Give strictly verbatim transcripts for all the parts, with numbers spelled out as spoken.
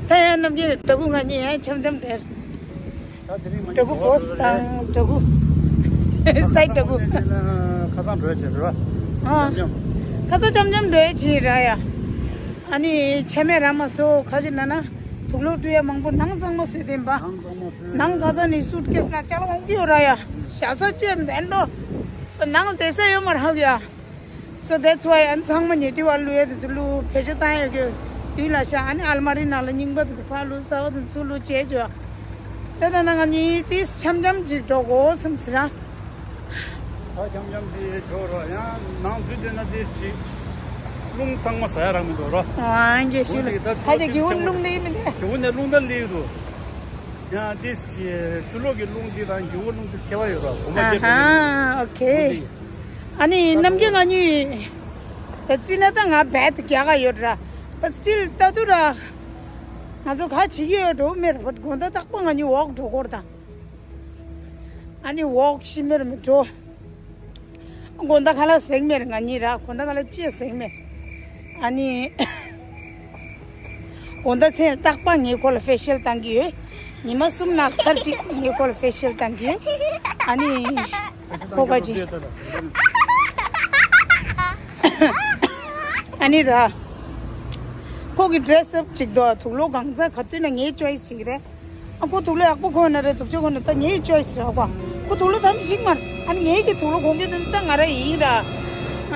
ད་ཡང་རྣམ་རྒྱལ་འདྲ་སྐུ་ང་གཉིས་ཡང་འཆམ་འཆམ་རེད། ད་དེ་རིང་མ་འདྲ་སྐུ་བོས་དང་འདྲ་སྐུ་སའི་འདྲ་སྐུ། ཁ་སང་འགྲོ་ཡ་བྱས་རོ། ཨ། འཆམ་འཆམ། ཁ་སང་འཆམ་འཆམ་འགྲོ་ཡ་བྱས་ར་ཡ། ཨ་ནི་ཆ་མེད་ར་མ་སོ་ཁ་ཅིག་ན་ན་དུག་ལོག་བཀྲུ་ཡ་མང་པོ་ནང་གཙང་མ་བཟོས་བསྡད་པ། ནང་གཙང་མ་བཟོས། ནང་ཁ་སང་ནི་སུཊ་ཀེས་ན་ཅ་ལག་མང་པོ་ཡོད་ར་ཡ། ཞ་ས་ཅེ་མདན་འགྲོ། ནང་བསྡད་ས་ཡོད་མ་རག་ཡ། So that's why ཨ་ནི་ཚང་མ་ཉལ་ཁྲི་བར་བླུག་ཡ་དེ་ཚོ་བླུག་བེད་སྤྱོད་བཏང་ཡ་གི་དུས་ལ་ཤ། ཨ་ནི་ཨལ་མ་རི་ནང་ལ་རྙིང་པ་དེ་ཚོ་ཕར་བླུག་ས་འོ་དེ་ཚོ་བླུག་བྱས་བྱོས། ད་ད་ན་ང་གཉིས་ཏིས་འཆམ་འཆམ་ཅིག་འགྲོ་དགོས་བསམ་ཟེར་ཨ། ད་འཆམ་འཆམ་ཅིག་འགྲོ་རོགས། ཡང་ནང་འཛུལ་བསྡད་ན་ཏིས་ཅིག་རླུང་གཙང་མ་ཟ་ཡ་རག་མི་འདུག་རོ། ཨ་ངས་ཤེས་ལ། ད་ཁ་ཅིག་གི་འུ་རླུང་ལེ་མི་འདུག་གི་འུ་ནས་རླུང་ད་ལེ་འདུག་ཡང་ཏིས་ཅིག་ཆུ་ལོག་གི་རླུང་འདི་དང་གི་འུ་རླུང་འདི་ཁྱད་པར་ཡོད་རོ། གོམ་པ་རྒྱབ་ཨ་ཧ་ཨོ་ཁེ། ཨ་ནི་རྣམ་རྒྱལ་ང་གཉིས་ད་རྩིས་ན་ད་ང་བད་རྒྱག་ག་ཡོད་ར། But still ད་དུ་ར་ང་ཚོ་ག་བྱེད་ཀྱི་ཡོད་འགྲོ་མེད་ར། But དགོང་དག་རྟག་པ་ང་གཉིས་ཝོག་འགྲོ་དགོས་ར་ད། ཨ་ནི་ཝོག་ཤི་མེར་མི་འགྲོ། དགོང་དག་ཁ་ལག་ཟེགས་མེར་ང་གཉིས་ར། དགོང་དག་ཁ་ལག་ཅི་ཟེགས་མེར། ཨ་ནི། དགོང་དག་མཚན་རྟག་པ་ངའི་ཁོ་ལ་ཕེ་ཤལ་བཏང་གི་ཡོད། ཉི་མ་གསུམ་ནང་ཚར་གཅིག་ངའི་ཁོ་ལ་ཕེ་ཤལ་བཏང་གི་ཡོད། ཨ་ནི། ཁོ་ག་ཅི། ཨ་ནི་ར། ཁོ་གི་ཌེ་རེ་སི་ཨབ་ཅིག་འདུག་དུག་ལོག་གང་ཚ་ག་དུས་ན་ངའི་ཅོའི་སི་ཞིག་རེད། ཨ་ཁོ་དུག་ལོག་ཡག་པོ་གོན་ན་རེད། དུག་ཅོ་གོན་ན་ད་ངའི་ཅོའི་སི་ར་ཁོ། ཁོ་དུག་ལོག་དམ་ཞིག་མར། ཨ་ནི་ངའི་གི་དུག་ལོག་གོན་གི་དུ་ད་ང་ར་ཡིན་ར།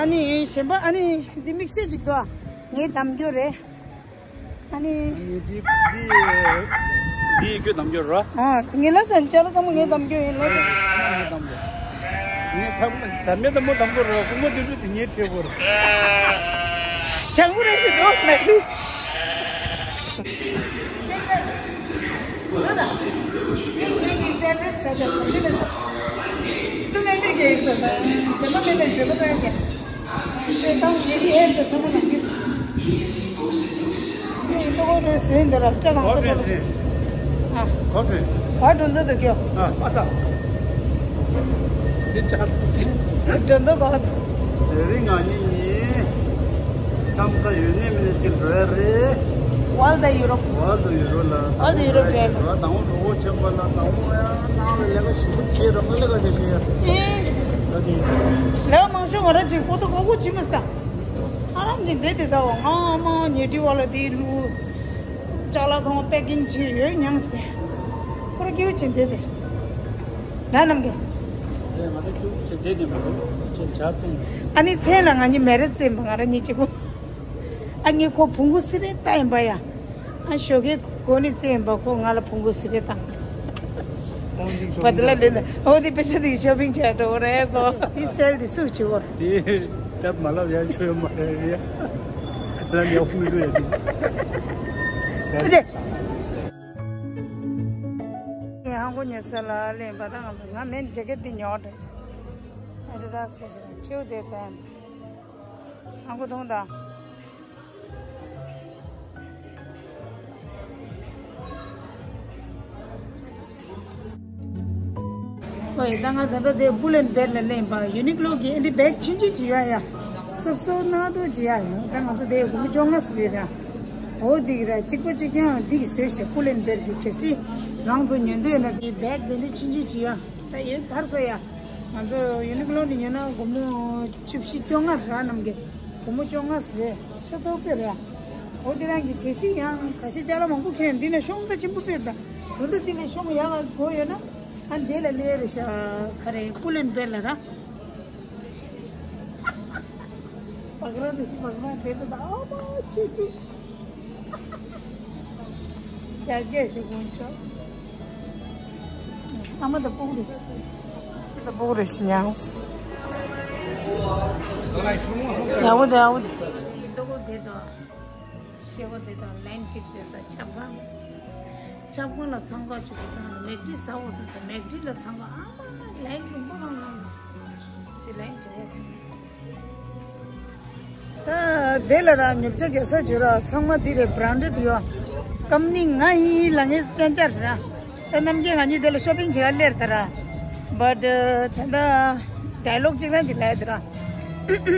ཨ་ནི་གཞན་པ་ཨ་ནི་འདི་མིག་ཤེལ་ཅིག་འདུག་ངའི་དམ་རྒྱུ་རེད། ཨ་ནི། ཨ་ནི་འདི་འདི་འདི་ཡི་གི་དམ་རྒྱུ་ར། ཨ་ངའི་ལ་སན་ཅ་ལ་ཚང་མ་ངའི་དམ་རྒྱུ་ཡིན་ལ་སན། ངའི་དམ་རྒྱུ། ངའི་ཚང་མ་དམ་མེད་དམ་མོ་དམ་རྒྱུ་ར། ཀུ་མོ་དུ་དུ་དུ་ངའི་ཁྲེ་བོ་ར། ཅང་པོ་རེད་ཞུ་འགྲོ་ན་ལུས། འགྲོ་འདུག་གོ། དེ་རིང་ང་གཉིས་ནི་འཆམ་ས་ཡོད་ནི་མིན་ནི་ཅིག་འགྲོ་ཡ་རེད། World Europe། World Europe ལ། World Europe འགྲོ་ཡ་རེད། ད་འོ་འགྲོ་གོ་ཆེན་པོ་ལ་ད་འོ་ཡ་ནང་ལ་ལས་ཀ་ཞིབ་པོ་བྱེད་རོགས། ལས་ཀ་དེ་བྱེད་ཡ། ཨེ། ད་དེ་ལས་མང་ཤོས་ང་རང་ཅིག་ཀོ་ཏོ་ཀོ་ཀོ་བྱེད་མི་ས། ཨ་རམ་ཅིག་འདས་དེ་ས་འོ་ང་མ་ཉེ་དྲི་བ་ལ་དེ་ལུ་ཅ་ལག་ཚང་མ་པེ་ཀིང་བྱེད་ཡོད་མྱངས་སེ། ཁོ་ར་སྐྱེའུ་ཆེན་དེ་དེ། ན་ནམ་གི། ཨ་ནི་མཚན་ལ་ང་གཉིས་མེ་རེ་བཙེམ་པ་ང་ར་གཉིས་གཅིག་པོ། ཨ་ངའི་ཁོ་བོང་གུ་སི་རེ་ལྟ་ཡིན་པ་ཡ། ཨ་ཞོགས་ཀའི་གོ་ནི་བཙེམ་པ་ཁོ་ང་ལ་བོང་གུ་སི་རེ་བཏང་། བ་དེ་ལ་ལེན་ཨོ་དེ་པེ་ཤ་དེ་ཤོ་པིང་བྱས་འགྲོ་རེད་ཁོ། དེ་སི་ཊལ་དེ་སུ་བྱེད་བོར། དེ་སྟབས་མ་ལབ་ཡ་ཆོས་མ་རེད་ཡ། ལ་ཡ་ཧུ་རུ་ཡ་དེ། ངས་ཧང་གོ་ཉལ་ས་ལ་ལེན་པ་དང་ང་མེན་ཇེ་ཀེ་ཊི་འདི་ཉོ་དེ། ཨ་ཌི་ཌ་སི་ག་ཞིག་རེད་ཁྱེའུ་དེ་དེ། ཧང་གོ་མཐོང་དང་། ཨོ་ཡ་ད་ང་ད་ལྟ་དེ་པུལ་ཨེན་བེར་ལ་ལེན་པ་ཡུ་ནིག་ལོ་གི་ཨེ་འདི་བེག་ཆུང་ཆུང་ཅིག་ཡོད་ཡ། སོབ་སོབ་ནག་འགྲོ་ཅིག་ཡ་ཡང་ད་ང་ཚོ་དེ་དགུ་མོ་བཅོ་ལྔ་ཟེར་ར། འོ་འདི་གི་ར་གཅིག་པ་གཅིག་རྐྱང་འདི་གི་བཟོས་ཤག་པུལ་ཨེན་བེར་གི་གལ་སྲིད་རང་ཚོ་ཉོ་འདོད་ཡོད་ན་དེ་བེག་དེ་འདྲ་ཆུང་ཆུང་ཅིག་ཡ་ད་ཡོད་དར་སོ་ཡ། ང་ཚོ་ཡུ་ནིག་ལོ་ནས་ཉོ་ན་དགུ་མོ་བཅུ་བཞི་བཅོ་ལྔ་ར་རྣམས་ཀྱི་དགུ་མོ་བཅོ་ལྔ་ཟེར་རེད་ཤ་ཚ་པོ་དཔེ་ར། འོ་དེ་རང་གི་གལ་སྲིད་ཡང་ཁ་ཤས་ཅ་ལག་མང་པོ་ཁྱེར་འདི་ནས་ཤོང་ད་ཆེན་པོ་དཔེ་ར། དོན་དུ་འདི་ནས་ཤོང་ཡག་དགོས་ཡོད་ན། ཨ་འདི་ལ་ལས་རེ་ཤ་ཁ་རེ་པུལ་ཨེན་བེར་ལ་ར། བག་ར་འདི་ཤི་བག་ར་དེ་ད་ཨ་མ་ཆེ་ཆེ། རྒྱ་སྐད་ཞིག་དགོངས་ཆོག་ཨ་མ་ད་སྤུ་གུ་རེ་ཤི། ད་སྤུ་གུ་རེ་ཤི་མྱངས། ཡ་བོ་དེ་ཡ་བོ་དེ། ཤེ་བོ་དེ་དང་ལན་ཅིག་དེ་དང་ཆབ་ཁང་། ཆབ་ཁང་ལ་འཚང་ཁ་བྱུག་གི་ཚང་ལ་མེག་ཌི་ཟ་འོ་ཟེར་དང་མེག་ཌི་ལ་འཚང་ཁ་ཨ་མ་ལན་ལུང་པ་རང་རང་དེ་ལན་དྲག་ད་དེ་ལ་ར་ཉོ་ཆ་གེ་ས་བྱོས་ར་ཚང་མ་དེ་རེད་བྷ་རན་ཌེཌ་ཡོད། ཀམ་ནི་ང་ཡིན་ལ་ངས་སྐྱོན་ཆ་རེད་ར། ད་རྣམ་རྒྱལ་ང་གཉིས་དེ་ལ་ཤོ་པིང་བྱེད་ག་སླེབས་ད་ར། བཊ་ད་ལྟ་ཌའི་ལོག་གཅིག་རང་གཅིག་ལབ་ཡ་དེ་ར། རྒྱ་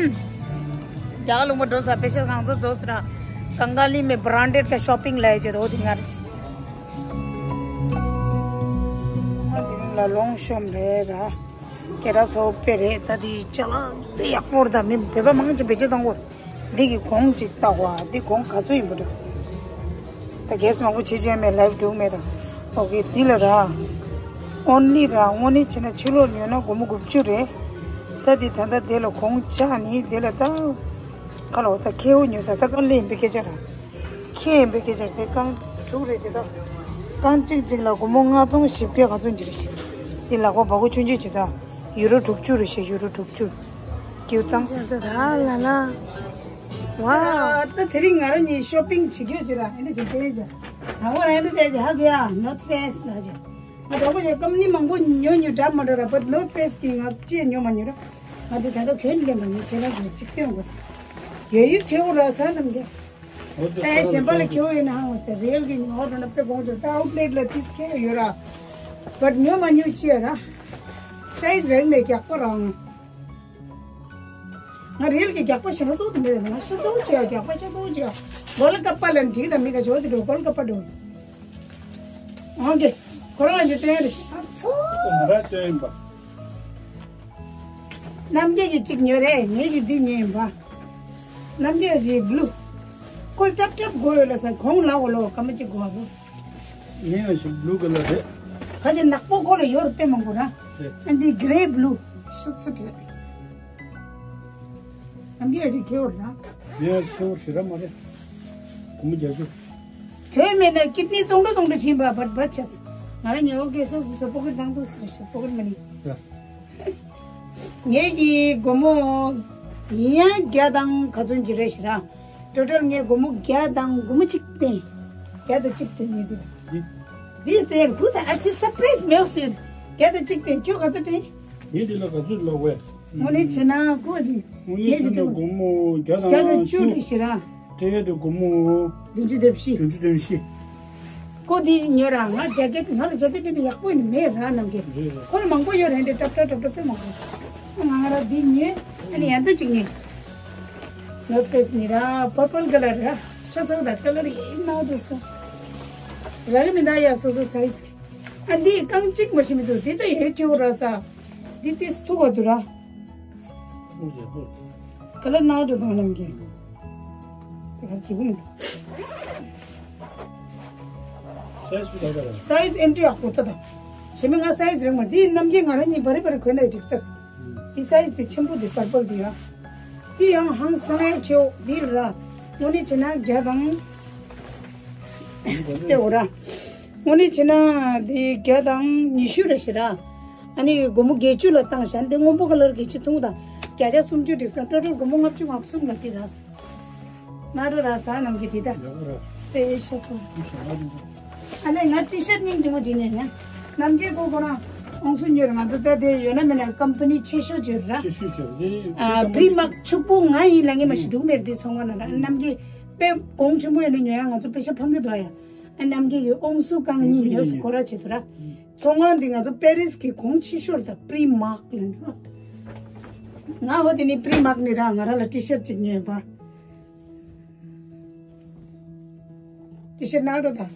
གར་ལུང་པ་འགྲོ་ས་པེ་ཤ་གང་ཚོ་རྫོགས་ཟེར་ར། कंगाली में ब्रांडेड का शॉपिंग लाए जो दो दिन यार। ང་དེ་རིང་ལ་ལོངས་ཤོམ་རེད་ར། སྐད་གྲགས་ཚ་བོ་དཔེ་རེད། ད་དེ་ཅ་ལག་དེ་ཡག་པོ་རེད། ད་མི་བོད་པ་མང་ཆེ་བེད་སྤྱོད་གཏོང་གོ། འདི་གི་གོང་ཅིག་བལྟ་བ། འདི་གོང་ག་ཚོད་ཡིན་པ་འདྲ། ད་གེས་མང་པོ་བྱེད་ཀྱི་ཡོད་མེད། ལའིབ་འགྲོ་གི་མེད་ར། ཨོ་ཀེ་འདི་ལ་ར། ཨོན་ལི་ར། དངོས་གནས་བྱས་ན་ཕྱི་ལོགས་ཉོས་ན་སྒོར་མོ་དགུ་བཅུ་རེད། ད་འདི་ད་ལྟ་དེ་ལ་གོང་ཆག་ནི་དེ་ལ་ད། ཁ་ལོ་ད་ཁེའུ་ཉོས་ས་ད་དཀའ་ལས་ཡིན་པའི་སྐད་ཆ་ར། ཁེ་ཡིན་པའི་སྐད་ཆ་རེད། རྐང་དྲུག་རེད་ཅེ་ད། རྐང་གཅིག་གཅིག་ལ་སྒོར་མོ་ལྔ་སྟོང་བཞི་བརྒྱ་ག་ཚོད་འགྱུར་ཞིག་དེ་ལག་པ་བ་གོ་ཆུང་ཆུང་ཅེ་ད། ཡུ་རོ་དྲུག་ཅུ་རེད་ཤག་ཡུ་རོ་དྲུག་ཅུ། ཀྱུ་ཏང་ས་ད་ལ་ལ། ཝའོ། ད་དེ་རིང་ང་རང་གཉིས་ཤོ་པིང་བྱེད་རྒྱུ་ཅི་ར། ཨེ་འདྲ་ཅིག་བལྟས་ཅ། ད་ངོ་ར་ཨེ་འདྲ་བལྟས་ཅ། ཧ་གོ་ཡ། North Face ལ་ཅ། ང་ད་གོ་ཅ་ཀམ་ནི་མང་པོ་ཉོ་ཉོ་འདྲ་མ་འདྲ་ར། བཊ་North Face གི་ང་ཅི་ཉོ་མ་ཉོ་ར། ང་དེ་ད་ལྟ་གྱོན་ལེན་མ་ཉོ། ཁྱེད་རང་ཚོ་ཅིག་སྟོན་དགོས། ཡོད་ཡོད་ཁེ་འོ་ར་ས་རྣམས་ཀྱི། ཨེ་གཞན་པ་ལ་ཁེ་འོ་ཡོད་ན་ཧང་ཟེར། རེལ་གི་ཉོ་འགྲོ་ན་དཔེ་གོང་དུ་ད་ཨའུ་ཊི་ལེཊ་ལ་ཏིས་ཁེ་ཡོད་ར། བཊ་ཉོ་མ་ཉོ་ཅི་ཡ་ར། སའི་ཛི་རེད་མེད་རྒྱག་པ་རང་། ང་རེལ་གི་རྒྱག་པ་ཞེ་ན་གཙོ་བོ་དེ་མེད་ན། ཤ་ཚ་བོ་ཅི་ཡ་རྒྱག་པ་ཤ་ཚ་བོ་ཅི་ཡ། གོལ་ཀ་པ་ལ་འགྲིག་དང་མི་ག་ཇོ་དེ་འགྲོ་གོལ་ཀ་པ་འགྲོ། ཨང་ཀེ་ཁོ་རང་གི་སྟོན་རེ་ཤ་ཚ། ང་ར་སྟོན་ཡིན་པ། རྣམ་རྒྱལ་གྱི་གཅིག་ཉོས་རེད། ངེད་ཀྱི་འདི་ཉོས་ཡིན་པ། རྣམ་རྒྱལ་གྱི་བླུ། ཁོ་ལ་ཀྲབ་ཀྲབ་དགོས་ཡོད་ལ་ས་གོང་ལ་འོ་ལོ་ག་མ་ཅིག་དགོས་བ་གོ། ངས་ཡང་ཞིག་བླུ་ག་ལ་རེད། ཁ་ཅིག་ནག་པོ་ཁོ་ལ་ཡོད་རེད་དཔེ་མང་པོ་ར། རེད། ཨ་འདི་གྷི་རེ་བླུ། ཤ་ཚ་དྲེད། རྣམ་རྒྱལ་གྱི་ཁེ་འོ་ར། ངས་ཁེ་འོ་ཞེ་དྲག་མ་རེད། སྒོར་མོ་བརྒྱད་ཅུ། དོན་མེད་ན་ཀིད་ནི་ཙོང་ཁྲ་ཙོང་ཁྲ་ཕྱིན་པ་བར་བར་ཆས། ང་རང་ཉལ་བ་སྐད་སོ་སོ་སོ་པོ་ཀིར་བཏང་འདུག་ཟེར་ཞེས་པོ་ཀིར་མ་ནི། ཡ། ངེད་ཀྱི་སྒོར་མོ་ཡིན་ཡང་བརྒྱ་དང་ག་ཚོད་ཅིག་རེད་ཤི་ར། ཊོ་ཊལ་ངས་སྒོར་མོ་བརྒྱ་དང་སྒོར་མོ་གཅིག་བསྟན། བརྒྱ་དང་གཅིག་བསྟན་ངེད་འདི་ལ། འདི་འདི་ལྟོས་ཧུ་ད་ཨ་ཙི་སར་པ་རའི་ཛི་མེད་སོད། བརྒྱ་དང་གཅིག་བསྟན་ཁྱོད་ག་ཚོད་བསྟན། ངེད་འདི་ལ་ག་ཚོད་ལོག་བས། དངོས་གནས་བྱས་ན་ཀོ་ཅི། དངོས་གནས་བྱས་ན་སྒོར་མོ་བརྒྱ་དང་བརྒྱ་དང་བཅུ་རེད་ཤི་ར། སྤྲད་ཡས་དེ་སྒོར་མོ། བདུན་ཅུ་དོན་བཞི། བདུན་ཅུ་དོན་བཞི། ཀོ་འདི་ཉོས་ར། ང་ཇེ་ཀེཊ་ང་ལ་ཇེ་ཀེཊ་འདི་ཡག་པོ་ཡིན་མེད་ར་རྣམ་རྒྱལ། རེད་རེད། ཁོ་ལ་མང་པོ་ཡོད་རེད་འདི་ཀྲབ་ཀྲབ་ཀྲབ་ཀྲབ་དཔེ་མང་པོ། ང་ང་ར་འདི་ཉོས། ཨ་ནི་ཡང་འདི་གཅིག་ཉོས། ནོར་ཕེ་སི་ནི་ར་པར་པལ་ཀ་ལར་ར། ཤ་ཚ་བོ་ད་ཀ་ལར་ཡིན་ན་འདུག་སོ། ར་གི་མི་འདའ་ཡ་སོ་སོ་སའི་ཛི་གི། ཨ་འདི་རྐང་གཅིག་མ་ཤི་མི་འདུག་འདི་ད་ཡོད་ཁྱོད་ར་ས། འདི་ཏིས་ཐུག་ག་འདུག་ར། ཀ་ལར་ནག་འགྲོ་དང་རྣམ་རྒྱལ། དེ་གར་གྱི་བུ་མི་འདུག་སའི་ཛི་ཨེམ་ཊི་ཡག་པོ་ད་ད། ཞེ་མི་ང་སའི་ཛི་རིང་མ་འདི་རྣམ་རྒྱལ་ང་རང་གཉིས་བ་རི་བ་རི་གོན་ན་འགྲིག་ས། འདི་སའི་ཛི་དེ་ཆེན་པོ་འདི་པར་པལ་འདི་ཡ། འདི་ཡང་ཧང་སང་ཡ་ཁྱེའོ་འདི་ར། དངོས་གནས་བྱས་ན་བརྒྱ་དང་། དེ་འོ་ར། དངོས་གནས་བྱས་ན་འདི་བརྒྱ་དང་ཉི་ཤུ་རེད་ཤི་ར། ཨ་ནི་སྒོར་མོ་བརྒྱད་ཅུ་ལ་བཏང་བཞག་འདི་སྔོན་པོ་ཀ་ལར་བརྒྱད་ཅུ་ཐུང་དང་། བརྒྱ་ཆ་སུམ་ཅུ་ཌིས་ཀའུན་ཊི། ཊོ་ཊལ་སྒོར་མོ་ལྔ་བཅུ་ང་གསུམ་ལ་དེ་ར། ང་རོ་ར་ས་རྣམ་རྒྱལ་དེ་ད། ཡག་པོ་ར། དེ་ཤ་ཚ། ཨ་ལས་ང་ཊི་ཤར་སྙིང་རྗེ་མོ་བྱེད་ཉན་ཡ། རྣམ་རྒྱལ་ཁོ་ཁོ་རང་ཨོང་སུ་ཉོས་ར། ང་ཚོ་ད་དེ་ཡོད་ན་མེད་ན་ཀམ་པ་ནི་ཆེ་ཤོས་བྱོས་ར། ཆེ་ཤོས་བྱོས་དེ། ཨ་པི་རི་མག་ཕྱུག་པོ་ང་ཡིན་ལ་ངས་མ་ཤི་འབྲུག་མེར་དེ་ཚོང་བ་ན་ར། རྣམ་རྒྱལ་དཔེ་གོང་ཆེན་པོ་ཡོད་ན་ཉོ་ཡ། ང་ཚོ་པེ་ཤ་ཕང་གི་འདུག་ཡ། ཨ་རྣམ་རྒྱལ་གི་ཨོང་སུ་གང་ཉིན་ཉོས་སུ་ཁོ་ར་བྱེད་དུ་ར། ཚོང་ཁང་འདི་ང་ཚོ་པེ་རིས་ཀྱི་གོང་ཆེ་ཤོས་རེད། ད་པི་རི་མག་ལ་ནི། ང་འོ་དེ་ནི་པི་རི་མག་ནི་ར། ང་ར་ལ་ཊི་ཤར་ཊི་གཅིག་ཉོས་པ། ཊི་ཤར་ཊི་ནག་འགྲོ་ད།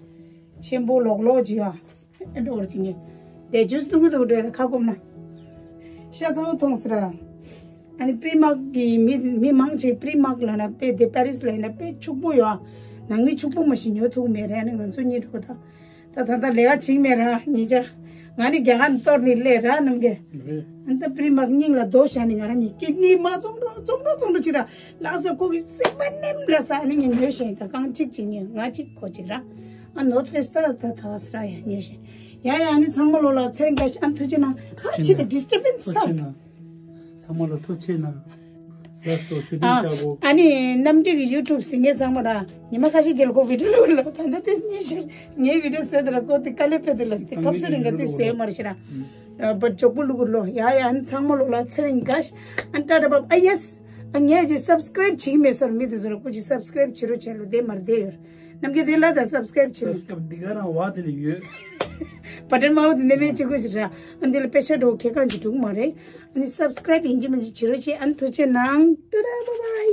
ཆེན་པོ་ལོག་ལོག་ཅིག་ཡ། ཨེ་འགྲོ་བར་ཅིག་ཉོས། དེ་ཇུས་འཐུང་གི་འདུག་འགྲོ་ཡ། ཁ་སྐོམ་ན། ཤ་ཚ་བོ་མཐོང་སི་ར། ཨ་ནི་པི་རི་མག་གི་མི་མི་མང་ཆེ་པི་རི་མག་ལ་ན་དཔེ་དེ་པེ་རིས་ལ་ཡིན་ན་དཔེ་ཕྱུག་པོ་ཡོད། ནང་མི་ཕྱུག་པོ་མ་ཞིག་ཉོ་ཐུབ་མེད་རེད། ཨ་ནི་ང་ཚོ་གཉིས་འགྲོ་ད། ད་ད་ད་ལས་ཀ་བྱེད་མེད་ར་ཉིས་ཆ། ང་ནི་རྒྱ་གར་ནས་གཏོར་ནས་སླེབས་ར་རྣམ་རྒྱལ། རེད། ཨ་ནི་ད་པི་རི་མག་སྙིང་ལ་རྡོ་བཞག་ནས་ང་རང་གཉིས་ཀིད་ནི་མ་བཙོང་འགྲོ་བཙོང་འགྲོ་བཙོང་འགྲོ་ཅིག་ར། ལགས་སོ། ཁོ་གི་སེམས་པ་ནེམ་ལ་ས། ཨ་ནི་ངས་ཉོས་ཤེས་ད་རྐང་གཅིག་ཅིག་ཉོས། ང་གཅིག་ཁོ་གཅིག་ར། ཨ་ནོར་ཕེ་སི་ད་ད་ད་ས་ར་ཡ་ཉོས་ཤེས། ཡ་ཡ། ཨ་ནི་ཚང་མ་ལོ་ལ་ཚེ་རིང་དགའ་ཤ། ཨ་ནི་ཐུགས་རྗེ་གནང་། ཐུགས་རྗེ་གནང་། ཚང་མ་ལ་ཐུགས་རྗེ་གནང་། ལགས་སོ། ཞུ་དོན་ཨ་བྱ་གོ། ཨ་ནི་རྣམ་རྒྱལ་གྱི་ཡུ་ཊུབ་གཟིགས་མཁན་ཚང་མ་ར། ཉི་མ་ཁ་ཤས་རྗེས་ལ་ཁོ་བི་ཌི་ཡོ་བླུགས་ལ། ད་ལྟ་དེ་ཉིན་ཤར་ངའི་བི་ཌི་ཡོ་བཟོས་དེ་ལ་ཁོ་དེ་དཀའ་ལས་ཕེབས་དེ་ལ་དེ་སྐབས་སུ་རིང་ག་དེ་བཟོས་མ་རེད་ཤི་ར། ཨ་བཊ་མགྱོགས་པོ་བླུགས་ལོ། ཡ་ཡ། ཨ་ནི་ཚང་མ་ལོ་ལ་ཚེ་རིང་དགའ་ཤ། ཨ་ནི་ཊ་ཊ་བཱའི་བཱའི། ཨ་ཡེ་སི། ཨ་ངས་ཅིག་སབ་སི་ཀ་རའིབ་བྱེད་ཀྱི་མེད་ས་ར། མི་དེ་ཚོ་ལ་སྐུ་མཁྱེན་སབ་སི་ཀ་རའིབ་བྱེད་རོགས་བྱས་ལོ། དེ་མར་བསྡད་ཡོད། རྣམ་རྒྱལ་དེ་ལ་ད་སབ་སི་ཀ་རའིབ་བྱེད་ལོ། སབ་སི་ཀ་རའིབ་འདི་ག་རང་བ་དེ་ལ་ཡོད། བ་ཊན་མ་བ་དེ་ནས་མེད་བྱེད་དགོས་ཤི་ར། ཨ་ནི་དེ་ལ་པེ་ཤ་འགྲོ་ཁེ་གང་ཅིག་འགྲོ་གི་མ་རེད། ཨ་ནི་སབ་སི་ཀ་རའིབ་ཡིན་གཅིག་མིན་གཅིག་བྱེད་རོགས་བྱེད། ཨ་ནི་ཐུགས་རྗེ་གནང་། ཊ་ཊ་བཱའི་བཱའི།